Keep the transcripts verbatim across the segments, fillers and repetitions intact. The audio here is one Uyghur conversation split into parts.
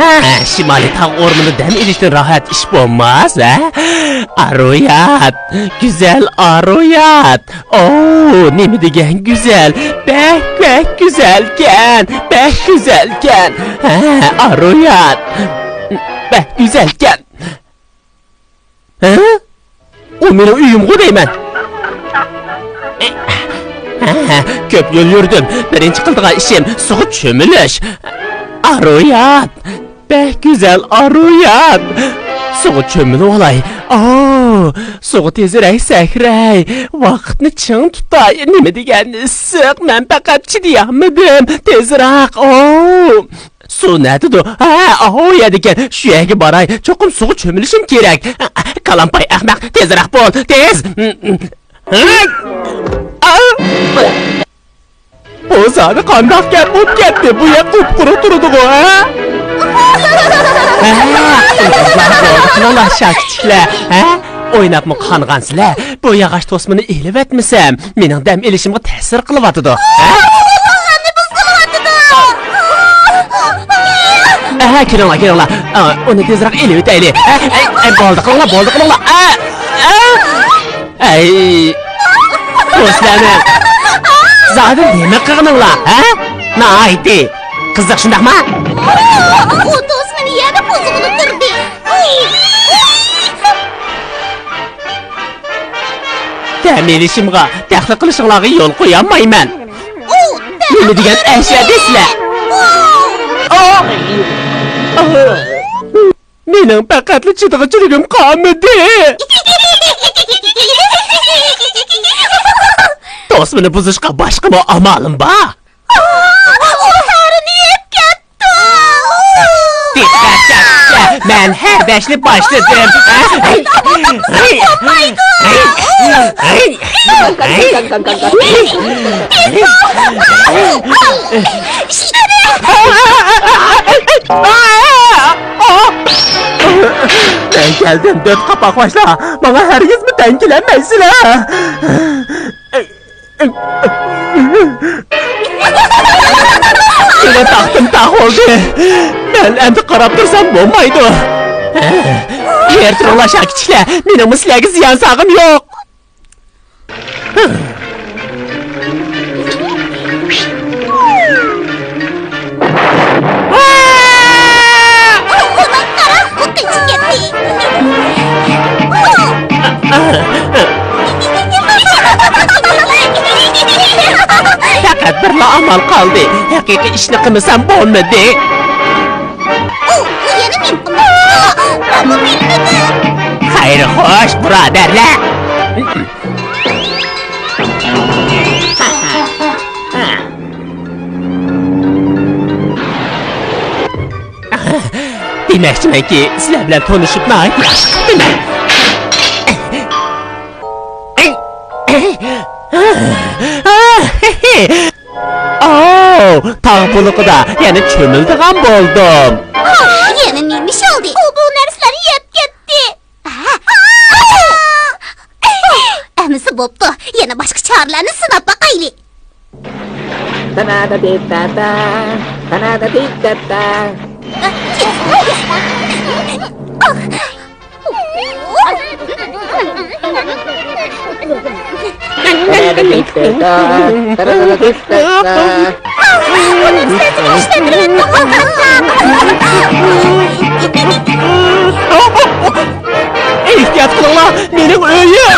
ھە، شىمالىي تاغ ئورمىنىدا دەم ئېلىشتىن راھەت ئىش بولماس، ھە؟ ئارۇيات، گۈزەل ئارۇيات. ئوو، نېمە دېگەن گۈزەل، بەك، بەك گۈزەلكەن، بەك گۈزەلكەن. ھە، ئارۇيات، بەك گۈزەلكەن. ھە؟ ئۇ مېنىڭ ئۆيۈمغۇ دەيمەن. ھە، كۆپ يول يۈردۈم. بىرىنچى قىلىدىغان ئىشىم سۇغا چۆمۈلۈش. ئارۇيات! بەك گۈزەل ئارۇيات! سۇغا چۆمۈلۈۋالاي. ئاۋۇ، سۇغا تېزرەك سەكرەي. ۋاقىتنى چىڭ تۇتاي. نېمە دېگەن ئىسسىق. مەن پەقەت چىدىيالمىدىم. تېزرەك. ئاۋۇ. سۇ نەدىدۇ؟ ھە، ئاۋۇ يەردىكەن. شۇ يەرگە باراي. چوقۇم سۇغا چۆمۈلۈشۈم كېرەك. كالامپاي ئەخمەق، تېزرەك بول، تېز! بۇ زادى قانداق گەپ بولۇپ كەتتى؟ بۇ يەر قۇپقۇرۇق تۇرىدىغۇ، ھە؟ ھە، قىلىڭلار، شاكىچىكلار، ھە؟ ئويناپمۇ قانغانسىلەر؟ بۇ ياغاچ توسمىنى ئېلىۋەتمىسەم، مېنىڭ دەم ئېلىشىمغا تەسىر قىلىۋاتىدۇ. ھە؟ ئەھە، كېلىڭلار، كېلىڭلار. ئا، ئۇنى تېزرەك ئېلىۋېتەيلى. ھە؟ ئەي، ئەي، بولدى قىلىڭلار، بولدى قىلىڭلار. ئا، ئا. ئەي، بۇ سىلەرنىڭ زادى نېمە قىلغىنىڭلار، ھە؟ ناھايىتى قىزىق، شۇنداقما؟ ئۇ توسمىنى يەنە بۇزغىلى تۇردى. دەم ئېلىشىمغا دەخلى قىلىشىڭلارغا يول قويالمايمەن. ئۇ نېمە دېگەن ئەشەدىي سىلەر؟ ئۇ. ئا! ئا! مېنىڭ پەقەتلا چىدىغۇچىلىكىم قالمىدى. توسمىنى بۇزۇشقا باشقىمۇ ئامالىم بار. ئۇ ھەرىنى يەپ كەتتى. دىققەت، دىققەت! مەن ھەدەشنى باشلىدىم. مەن كەلدىم، دۆت قاپاق باشلار. ماڭا ھەرگىزمۇ تەڭ كېلەلمەيسىلەر. مېنىڭ تاختىم تاق بولدى. مەن ئەمدى قاراپ تۇرسام بولمايدۇ. يەر تۇرۇڭلار، شاكىچىكلار. مېنىڭمۇ سىلەرگە زىيان سالغۇم يوق. ئۇنىڭ قارا، ئۇ قېچىپ كەتتى. پەقەت بىرلا ئامال قالدى. ھەقىقىي ئىشنى قىلمىسام بولمىدى. ئۇ يەنە نېمە قىلماقچى؟ مەنمۇ بىلمىدىم. خەير خوش، بۇرادەرلەر. دېمەكچىمەنكى، سىلەر بىلەن تونۇشۇپ ناھايىتى ياخشى بوپتىمەن. ئاۋۇ، تاغ بۇلىقىدا يەنە چۆمۈلىدىغان بولدۇم. ئاھ، يەنە نېمە ئىش بولدى؟ ئۇ بۇ نەرسىلەرنى يەپ كەتتى. ئەمىسە بوپتۇ، يەنە باشقا چارىلەرنى سىناپ باقايلى. تانادا دىتاتا، تانادا دىتاتا. تانادا دىتاتا، تانادا دىتاتا. ئېھتىيات قىلىڭلار، مېنىڭ ئۆيۈم!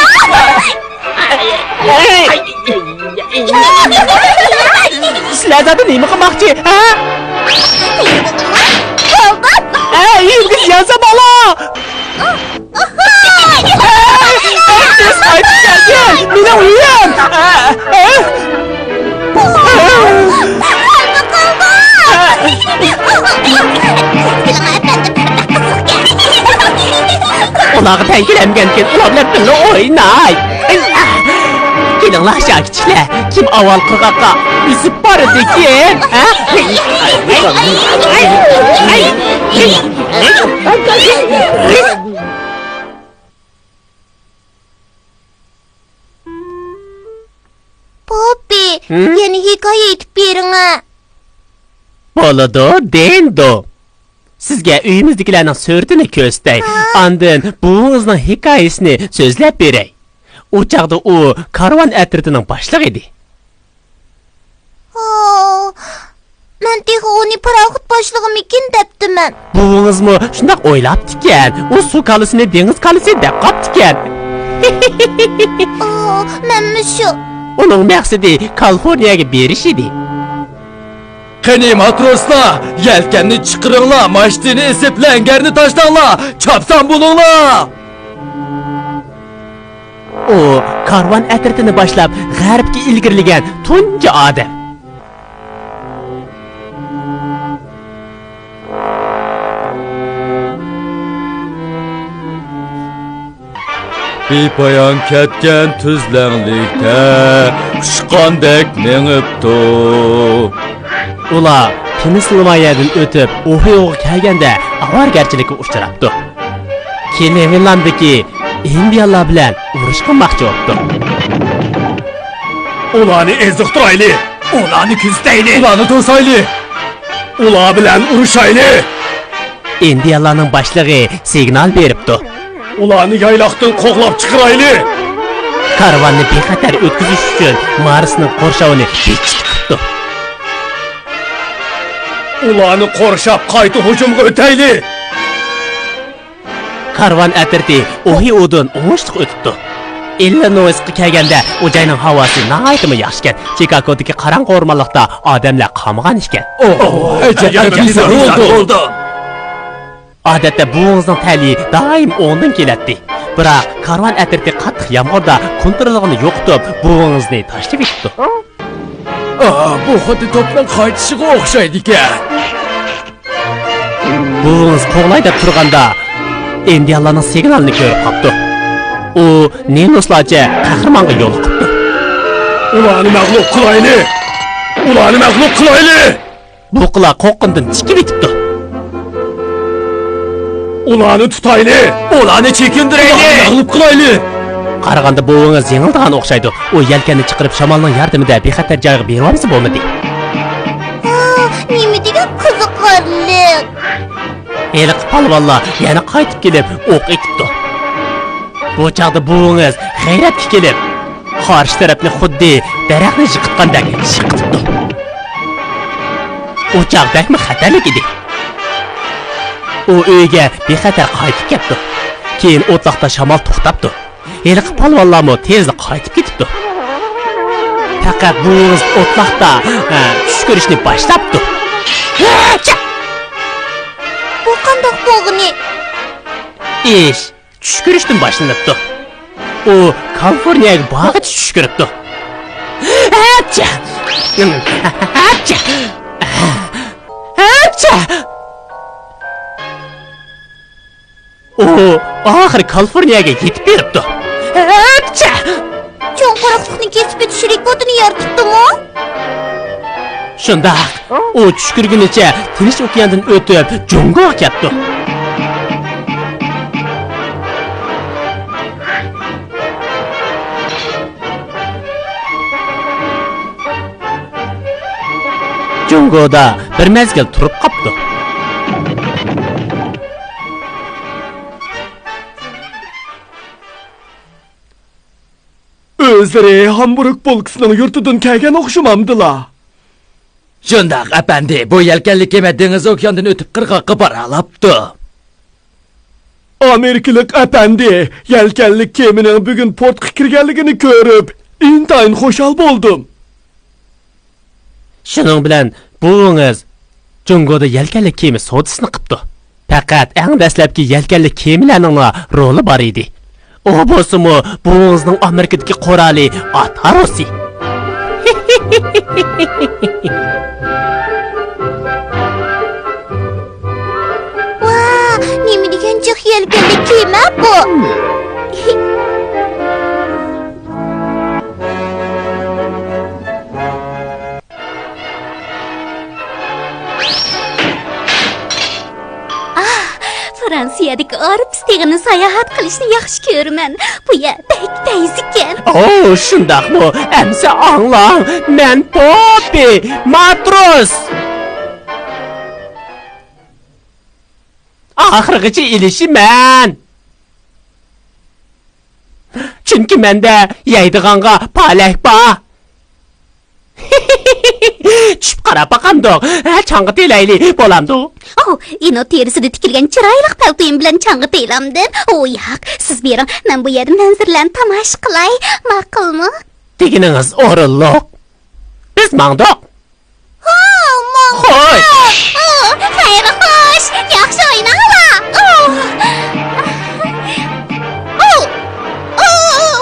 سىلەر زادى نېمە قىلماقچى، ھە؟ ھە، ئۆيۈمگە زىيان سالماڭلار! تېز قايتىپ كەلگىن! مېنىڭ ئۆيۈم! ئۇلارغا تەڭ كېلەمگەنكىن، ئۇلار بىلەن بىللە ئويناي! كېلىڭلار، شاكىچىكلەر، كىم ئاۋۋال قىرغاققا ئۈزۈپ بارىدىكىن، ھە؟ پوپپى، ھىم؟ يەنە ھېكايە ئېيتىپ بېرىڭە. بولىدۇ، دېندۇ. سىزگە ئۆيىمىزدىكىلەرنىڭ سۈرىتىنى كۆرسىتەي. ھا؟ ئاندىن بوۋىڭىزنىڭ ھېكايىسىنى سۆزلەپ بېرەي. ئۇ چاغدا ئۇ كارۋان ئەترىتىنىڭ باشلىقى ئىدى. ھا، مەن تېخى ئۇنى پاراخوت باشلىقىمىكىن دەپتىمەن. بوۋىڭىزمۇ شۇنداق ئويلاپتىكەن. ئۇ سۇ كالىسىنى دېڭىز كالىسى دەپ قاپتىكەن. ئا، مەنمۇ شۇ. ئۇنىڭ مەقسىتى كالىفورنىيەگە بېرىش ئىدى. قېنى، ماتروسلار، يەلكەننى چىقىرىڭلار، ماشتىنى ئېسىپ، لەڭگەرنى تاشلاڭلار، چاپسان بولۇڭلار! ئۇ كارۋان ئەترىتىنى باشلاپ، غەربكە ئىلگىرىلىگەن تۇنجى ئادەم. بىپايان كەتكەن تۈزلەڭلىكتە ئۇچقاندەك مېڭىپتۇ. ئۇلار پېنسىلۋانىيەدىن ئۆتۈپ، ئوھىيوغا كەلگەندە ئاۋارىگەرچىلىككە ئۇچراپتۇ. كلېۋېنلاندىكى ئىندىيانلار بىلەن ئۇرۇش قىلماقچى بوپتۇ. ئۇلارنى ئېزىقتۇرايلى! ئۇلارنى كۆزىتەيلى! ئۇلارنى توسايلى! ئۇلار بىلەن ئۇرۇشايلى! ئىندىيانلارنىڭ باشلىقى سىگنال بېرىپتۇ. ئۇلارنى يايلاقتىن قوغلاپ چىقىرايلى! كارۋاننى بىخەتەر ئۆتكۈزۈش ئۈچۈن مارسنىڭ قورشاۋىنى بېكىتىپ قىپتۇ. ئۇلارنى قورشاپ، قايتا ھۇجۇمغا ئۆتەيلى! كارۋان ئەترىتى ئوھىئودىن ئوڭۇشلۇق ئۆتۈپتۇ. ئىللىنويسقا كەلگەندە، ئۇ جاينىڭ ھاۋاسى ناھايىتىمۇ ياخشىكەن. چىكاگودىكى قاراڭغۇ ئورمانلىقتا ئادەملەر قالمىغان ئىكەن. ئوھ، ئەجەب بىزار بولدۇم. ئادەتتە بوۋىڭىزنىڭ تەلىيى دائىم ئوڭدىن كېلەتتى. بىراق كارۋان ئەترىتى قاتتىق يامغۇردا كونترولىنى يوقىتىپ، بوۋىڭىزنى تاشلىۋېتىپتۇ. ئا، بۇ خۇددى توپنىڭ قايتىشىغا ئوخشايدىكەن. بوۋىڭىز قوغلاي دەپ تۇرغاندا، ئىندىيانلارنىڭ سىگنالىنى كۆرۈپ قاپتۇ. ئۇ نىنوسلارچە قەھرىمانغا يولۇقۇپتۇ. ئۇلارنى مەغلۇپ قىلايلى! ئۇلارنى مەغلۇپ قىلايلى! بۇقىلار قورققىنىدىن تىكىۋېتىپتۇ. ئۇلارنى تۇتايلى! ئۇلارنى چېكىندۈرەيلى! ئۇلارنى مەغلۇپ قىلايلى! قارىغاندا بوۋىڭىز يېڭىلىدىغان ئوخشايدۇ. ئۇ يەلكەننى چىقىرىپ، شامالنىڭ ياردىمىدە بىخەتەر جايغا بېرىۋالمىسا بولمىدى. ھا، نېمە دېگەن قىزىقارلىق! ھېلىقى پالۋانلار يەنە قايتىپ كېلىپ ئوق ئېتىپتۇ. بۇ چاغدا بوۋىڭىز غەيرەتكە كېلىپ، قارشى تەرەپنى خۇددى دەرەخنى يىقىتقاندەك يىقىتىپتۇ. ئۇ چاغ بەكمۇ خەتەرلىك ئىدى. ئۇ ئۆيىگە بىخەتەر قايتىپ كەپتۇ. كېيىن ئوتلاقتا شامال توختاپتۇ. ھېلىقى پالۋانلارمۇ تېزلا قايتىپ كېتىپتۇ. پەقەت بوۋىڭىز ئوتلاقتا، ھە، چۈش كۆرۈشنى باشلاپتۇ. ھەچە! بۇ قانداق بولغىنى؟ ئىش چۈش كۆرۈشتىن باشلىنىپتۇ. ئۇ كالىفورنىيەگە بارغىچە چۈش كۆرۈپتۇ. ھەچە! ھەچە! ھەچە! ئۇ ئاخىرى كالىفورنىيەگە يېتىپ بېرىپتۇ. ھەچە! چوڭ قۇرۇقلۇقنى كېسىپ ئۆتۈش رېكورتىنى يارىتىپتۇمۇ؟ شۇنداق. ئۇ چۈش كۆرگىنىچە تىنچ ئوكياندىن ئۆتۈپ، جۇڭگوغا كەپتۇ. جۇڭگودا بىر مەزگىل تۇرۇپ قاپتۇ. ئۆزلىرى ھامبۇرگ بولكىسىنىڭ يۇرتىدىن كەلگەن ئوخشىمامدىلا؟ شۇنداق، ئەپەندى، بۇ يەلكەنلىك كېمە دېڭىز ئوكياندىن ئۆتۈپ قىرغاققا بارالاپتۇ. ئامېرىكىلىق ئەپەندى، يەلكەنلىك كېمىنىڭ بۈگۈن پورتقا كىرگەنلىكىنى كۆرۈپ، ئىنتايىن خۇشال بولدۇم. شۇنىڭ بىلەن بوۋىڭىز جۇڭگودا يەلكەنلىك كېمە سودىسىنى قىپتۇ. پەقەت ئەڭ دەسلەپكى يەلكەنلىك كېمىلەرنىڭلا رولى بار ئىدى. ئۇ بولسىمۇ بوۋىڭىزنىڭ ئامېرىكىدىكى قورالى ئات ھارۋىسى. ۋاھ، نېمە دېگەن جىق يەلكەنلىك كېمە بۇ! ئاھ، فرانسىيەدىكى ئارپس تېغىنى ساياھەت قىلىشنى ياخشى كۆرىمەن. بۇ يەر بەك پەيزىكەن. ئوو، شۇنداقمۇ؟ ئەمسە ئاڭلاڭ، مەن پوپى، ماتروس. ئاخىرغىچە ئېلىشىمەن. چۈنكى مەندە يەيدىغانغا پالەك بار. چۈشۈپ قاراپ باقامدۇق؟ ھە، چاڭغا تېلەيلى، بولامدۇ؟ ئو، ئىنو تېرىسىدىن تىكىلگەن چىرايلىق پەلتويۇم بىلەن چاڭغا تېلەمدىم. ئۇ ياق، سىز بېرىڭ، مەن بۇ يەردە مەنزىرىلەرنى تاماشا قىلاي. ماقۇلمۇ؟ دېگىنىڭىز ئورۇنلۇق. بىز ماڭدۇق. ھو، ماڭدۇق. خوش. ئو، خەير خوش. ياخشى ئويناڭلار. ئو. ئو. ئو،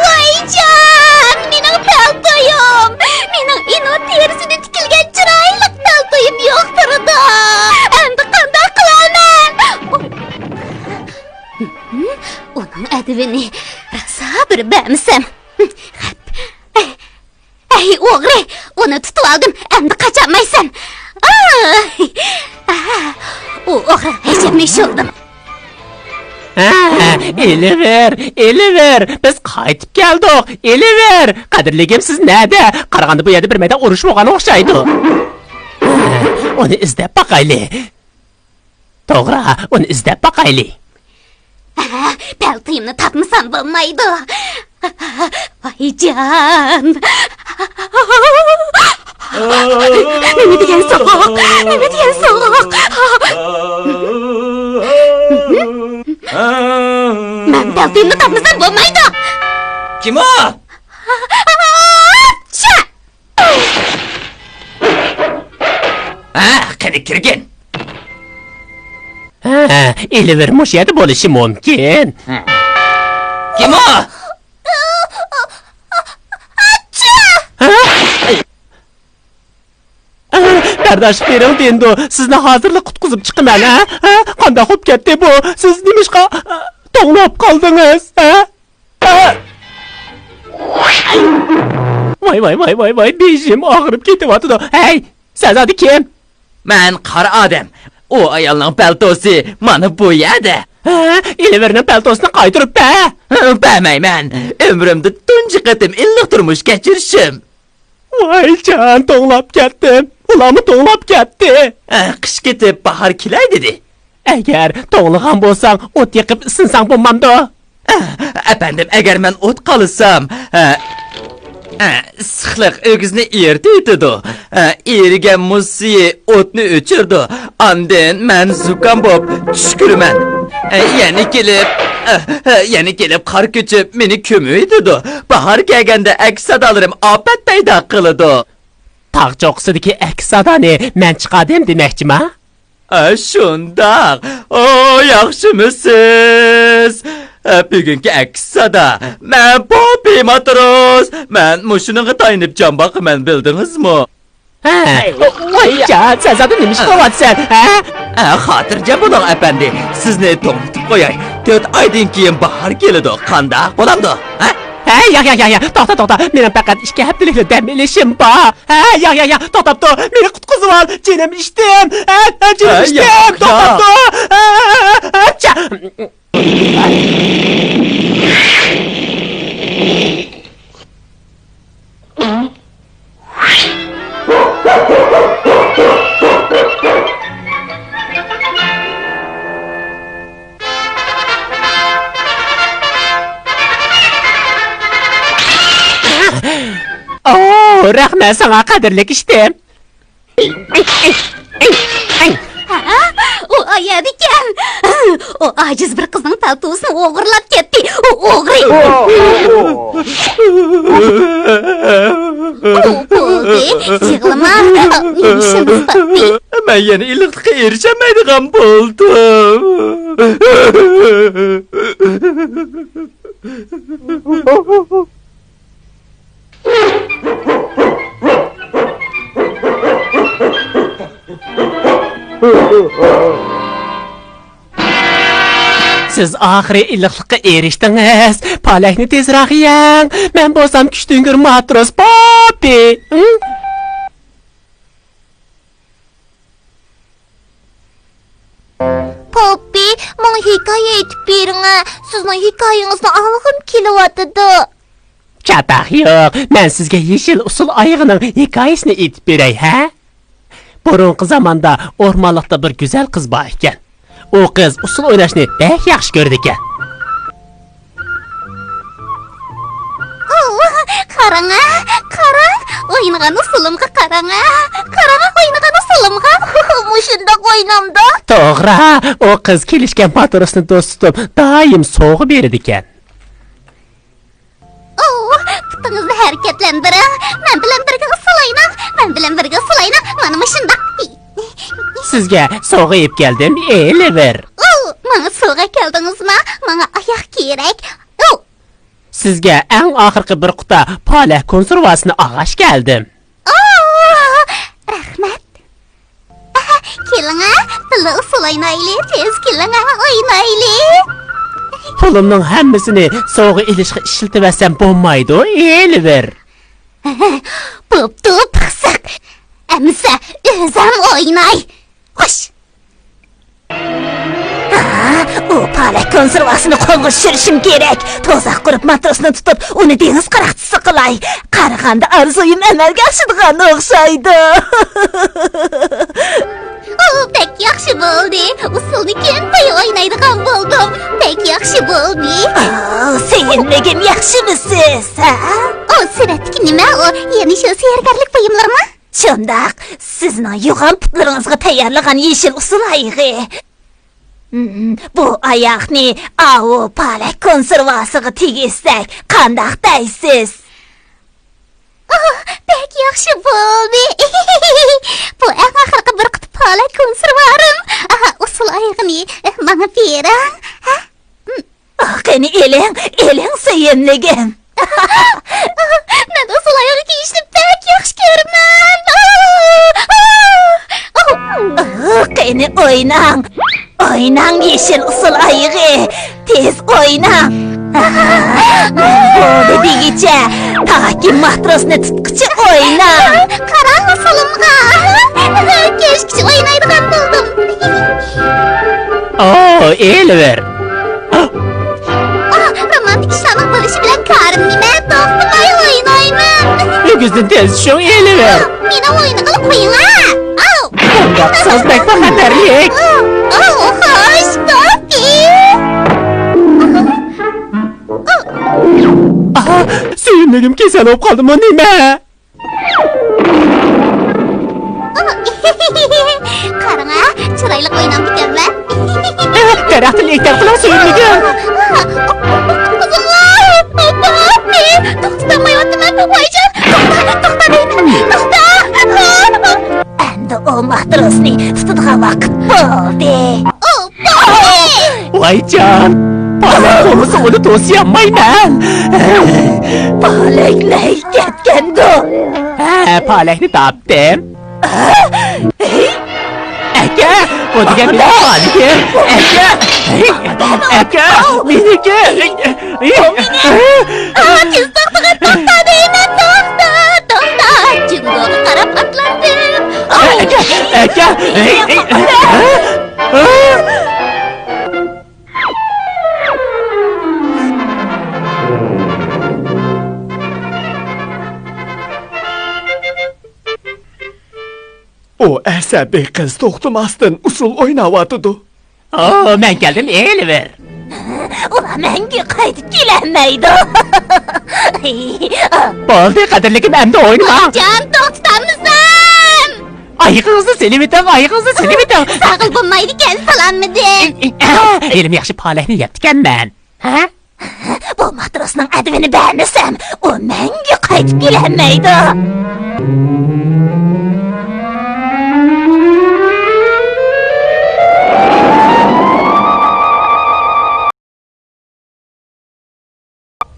ۋايجان، مېنىڭ پەلتويۇم. مېنىڭ ئىنو تېرىسىدىن تىكىلگەن چىرايلىق پەلتويۇم يوق تۇرىدۇ. ئەمدى قانداق قىلارمەن؟ ئۇنىڭ ئەدىۋىنى راسا بىر بەرمىسەم. خەپ. ئەي، ئوغرى، ئۇنى تۇتۇۋالدىم، ئەمدى قاچالمايسەن. ئاھ! ئاھ! ئۇ ئوغرىغا ھەجەپمۇ شۇلدىم. ھە، ئېلىۋېر، ئېلىۋېر، بىز قايتىپ كەلدۇق، ئېلىۋېر. قەدىرلىكىم، سىز نەدە؟ قارىغاندا بۇ يەردە بىر مەيدان ئۇرۇش بولغان ئوخشايدۇ. ئۇنى ئىزدەپ باقايلى. توغرا، ئۇنى ئىزدەپ باقايلى. ئاھ، پەلتويۇمنى تاپمىسام بولمايدۇ. ۋايجان. نېمە دېگەن سوغۇق، نېمە دېگەن سوغۇق. مەن پەلتويۇمنى تاپمىسام بولمايدۇ. كىم ئۇ؟ ئاچا! ھە، قېنى كىرگىن. ھە، ئېلىۋېر، مۇشۇ يەردە بولۇشى مۇمكىن. كىم ئۇ؟ ھە؟ بەرداشلىق بېرىڭ، دېندۇ. سىزنى ھازىرلا قۇتقۇزۇپ چىقىمەن، ھە؟ ھە؟ قانداق بولۇپ كەتتى بۇ؟ سىز نېمىشقا توڭلاپ قالدىڭىز، ھە؟ ۋاي، ۋاي، ۋاي، ۋاي، ۋاي، بېشىم ئاغرىپ كېتىۋاتىدۇ. ھەي، سەن زادى كىم؟ مەن قارا ئادەم. ئۇ ئايالنىڭ پەلتوسى مانا بۇ يەردە. ھە، ئېلىۋېرنىڭ پەلتوسىنى قايتۇرۇپ بەر. ھە، بەرمەيمەن. ئۆمرۈمدە تۇنجى قېتىم ئىللىق تۇرمۇش كەچۈرۈشۈم. ۋايجان، توڭلاپ كەتتىم. ئۇلارمۇ توڭلاپ كەتتى. ھە، قىش كېتىپ، باھار كېلەي دېدى. ئەگەر توڭلىغان بولساڭ، ئوت يېقىپ ئىسسىنساڭ بولمامدۇ؟ ئەپەندىم، ئەگەر مەن ئوت قالىسام، ئىسسىقلىق ئۆگزىنى ئېرىتىۋېتىدۇ. ئېرىگەن مۇز سۈيى ئوتنى ئۆچۈرىدۇ. ئاندىن مەن زۇكام بولۇپ چۈشكۈرىمەن. يەنە كېلىپ، يەنە كېلىپ قار كۆچۈپ مېنى كۆمۈۋېتىدۇ. باھار كەلگەندە ئەكس سادالىرىم ئاپەت پەيدا قىلىدۇ. تاغ چوققىسىدىكى ئەكس سادانى مەن چىقاردىم دېمەكچىما؟ ئە، شۇنداق. ئو، ياخشىمۇسىز؟ ئە، بۈگۈنكى ئەكس سادا. مەن پوپى ماتروس. مەن مۇشۇنىڭغا تايىنىپ جان باقىمەن، بىلدىڭىزمۇ؟ ھە، ۋايجان، سەن زادى نېمە ئىش قىلىۋاتىسەن، ھە؟ ئە، خاتىرجەم بولۇڭ، ئەپەندى. سىزنى توڭلىتىپ قوياي. تۆت ئايدىن كېيىن باھار كېلىدۇ. قانداق، بولامدۇ؟ ھە؟ ھە، ياق، ياق، ياق، ياق. توختا، توختا. مېنىڭ پەقەت ئىككى ھەپتىلىكلا دەم ئېلىشىم بار. ھە، ياق، ياق، ياق. توختاپ تۇر. مېنى قۇتقۇزۇۋال. جېنىم ئىشتىم. ھە، ھە، جېنىم ھە، ئىشتىم. ياق، توختاپ ياق. تۇر. ھە، ھە، ھە، چا. ئوو، رەھمەت ساڭا، قەدىرلىك ئىشتىم. ھە؟ ئۇ ئايالىكەن. ئۇ ئاجىز بىر قىزنىڭ پەلتوسىنى ئوغرىلاپ كەتتى. ئۇ ئوغرى. ئۇ بولدى. يىغلىما. نېمە ئىشىڭىز بار؟ مەن يەنە ئىللىقلىققا ئېرىشەلمەيدىغان بولدۇم. سىز ئاخىرى ئىللىقلىققا ئېرىشتىڭىز. پالەكنى تېزراق يەڭ. مەن بولسام كۈچتۈڭگۈر ماتروس پوپپى. ھىم؟ پوپپى، ماڭا ھېكايە ئېيتىپ بېرىڭە. سىزنىڭ ھېكايىڭىزنى ئاڭلىغۇم كېلىۋاتىدۇ. چاتاق يوق، مەن سىزگە يېشىل ئۇسسۇل ئايىغىنىڭ ھېكايىسىنى ئېيتىپ بېرەي، ھە؟ بۇرۇنقى زاماندا ئورمانلىقتا بىر گۈزەل قىز بار ئىكەن. ئۇ قىز ئۇسسۇل ئويناشنى بەك ياخشى كۆرىدىكەن. ئوۋ، قاراڭا، قاراڭ، ئوينىغان ئۇسسۇلۇمغا قاراڭا، قاراڭا، ئوينىغان ئۇسسۇلۇمغا. مۇشۇنداق ئوينامدا؟ توغرا، ئۇ قىز كېلىشكەن پاتروسنى دوست تۇتۇپ، دائىم سوۋغا بېرىدىكەن. ئوۋ، پۇتىڭىزنى ھەرىكەتلەندۈرۈڭ. مەن بىلەن بىرگە ئۇسسۇل ئويناڭ. مەن بىلەن بىرگە ئۇسسۇل ئويناڭ. مانا مۇشۇنداق. سىزگە سوۋغا ئېلىپ كەلدىم، ئېلىۋېر. ئوۋ، ماڭا سوۋغا كەلدىڭىزما؟ ماڭا ئاياغ كېرەك. ئوۋ. سىزگە ئەڭ ئاخىرقى بىر قۇتا پالەك كونسېرۋاسىنى ئالغاچ كەلدىم. ئوۋ، رەھمەت. ئەھە، كېلىڭە، بىللە ئۇسسۇل ئوينايلى، تېز كېلىڭە، ئوينايلى. پۇلۇمنىڭ ھەممىسىنى سوۋغا ئېلىشقا ئىشلىتىۋەتسەم بولمايدۇ، ئېلىۋېر. بوپتۇ، پىخسىق. ئەمىسە، ئۆزۈم ئويناي. خوش. ھا، ئۇ پالەك كونسېرۋاسىنى قولغا چۈشۈرۈشۈم كېرەك. تۇزاق قۇرۇپ ماتروسنى تۇتۇپ، ئۇنى دېڭىز قاراقچىسى قىلاي. قارىغاندا ئارزۇيۇم ئەمەلگە ئاشىدىغان ئوخشايدۇ. ئۇ بەك ياخشى بولدى. ئۇسسۇلنى كۈن بويى ئوينايدىغان بولدۇم. بەك ياخشى بولدى. ئاھ، سۆيۈملۈكۈم، ياخشىمۇسىز، ھە؟ ئۇ سۈرەتتىكى نېمە؟ ئۇ يەنە شۇ سېھىرگەرلىك بۇيۇملىرىمۇ؟ شۇنداق، سىزنىڭ يوغان پۇتلىرىڭىزغا تەييارلىغان يېشىل ئۇسسۇل ئايىغى. ھىم، بۇ ئاياغنى ئاۋۇ پالەك كونسېرۋاسىغا تېگىشسەك قانداق دەيسىز؟ ئوھ، بەك ياخشى بولدى. بۇ ئەڭ ئاخىرقى بىر قۇتا پالەك كونسېرۋارىم. ئاھ، ئۇسسۇل ئايىغىنى ماڭا بېرىڭ. ھە؟ ھىم. ئاھ، قېنى ئېلىڭ، ئېلىڭ سۆيۈملۈكۈم. مەن ئۇسسۇل ئايىغى كىيىشنى بەك ياخشى كۆرىمەن. ئاھ، قېنى ئويناڭ. ئويناڭ، يېشىل ئۇسسۇل ئايىغى. تېز ئويناڭ. بولدى دېگۈچە، تاكى ماتروسنى تۇتقۇچە ئويناڭ. قاراڭ ئۇسسۇلۇمغا. كەچكىچە ئوينايدىغان بولدۇم. ئو، ئېلىۋېر. ئاھ، رومانتىك ئىشلارنىڭ بولۇشى بىلەن كارىم نېمە؟ توختىماي ئوينايمەن. ئۆگزىدىن تېز چۈشۈڭ، ئېلىۋېر. مېنى ئوينىغىلى قويۇڭ، ھە؟ ئاۋ! ئۇنداق سۆزلەك خەتەرلىك. ئاۋ، خوش، توختى. ئاھ، سۆيۈملۈكۈم كېسەل بولۇپ قالدىمۇ نېمە؟ قاراڭا، چىرايلىق ئوينامدىكەنمەن. دەرەختىن ئېتەر قىلىڭ، سۆيۈملۈكۈم. توختىتالمايۋاتىمەن، ۋايجان. توختا، توختا دەيمەن، توختا. ئەمدى ئۇ ماتروسنى تۇتىدىغان ۋاقىت بولدى. ۋايجان، پالەك بولمىسا ئۇنى توسۇيالمايمەن. پالەك نەگە كەتكەندۇ؟ ھە، پالەكنى تاپتىم. ئەكە، بۇ دېگەن مېنىڭ پالىكىم. ئەكە، ئەكە، مېنىكى. ئاھ، تېز توختىغىن، توختا دەيمەن، توختا، توختا. جۇڭگوغا قاراپ ئاتلاندىم. ئەكە، ئەكە. ئۇ ئەسەبىي قىز توختىماستىن ئۇسسۇل ئويناۋاتىدۇ. ئو، مەن كەلدىم، ئېلىۋېر. ئۇلار مەڭگۈ قايتىپ كېلەلمەيدۇ. بولدى، قەدىرلىكىم، ئەمدى ئوينىما. جان، توختىتامسەن؟ ئايىغىڭىزنى سېلىۋېتىڭ، ئايىغىڭىزنى سېلىۋېتىڭ. ساغىل بولمايدىكەن، سالالمىدىم. ھېلىمۇ ياخشى پالەكنى يەپتىكەنمەن. ھە؟ بۇ ماتروسنىڭ ئەدىپىنى بەرمىسەم، ئۇ مەڭگۈ قايتىپ كېلەلمەيدۇ.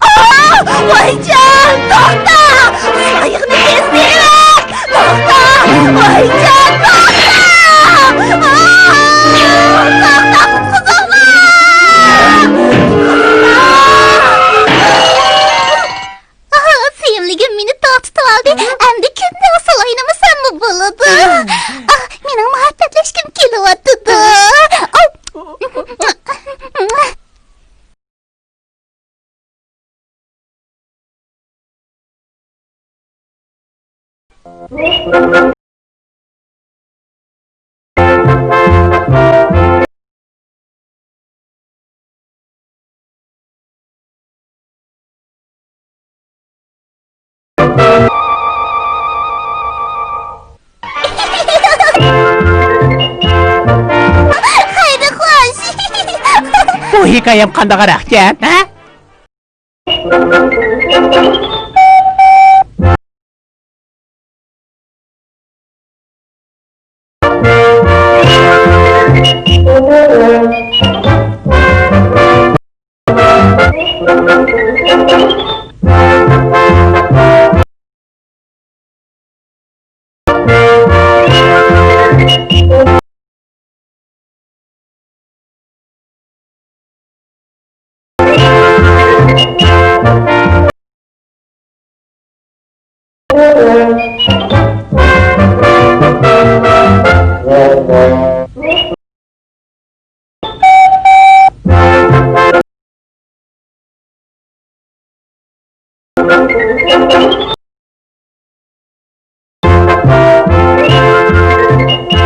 ئاھ، ۋايجان، توختا! ئايىغىنى تېز سېلىۋەت! توختا! ۋايجان، توختا! ئاھ، توختا، قۇتقۇزۇڭلار! ئاھ، سۆيۈملۈكۈم مېنى توختىتىۋالدى. ئەمدى كۈندە ئۇسسۇل ئوينىمىساممۇ بولىدۇ. ئاھ، مېنىڭ مۇھەببەتلەشكۈم كېلىۋاتىدۇ. ئاۋ! ھېكايەم قانداقراقكەن، ھە؟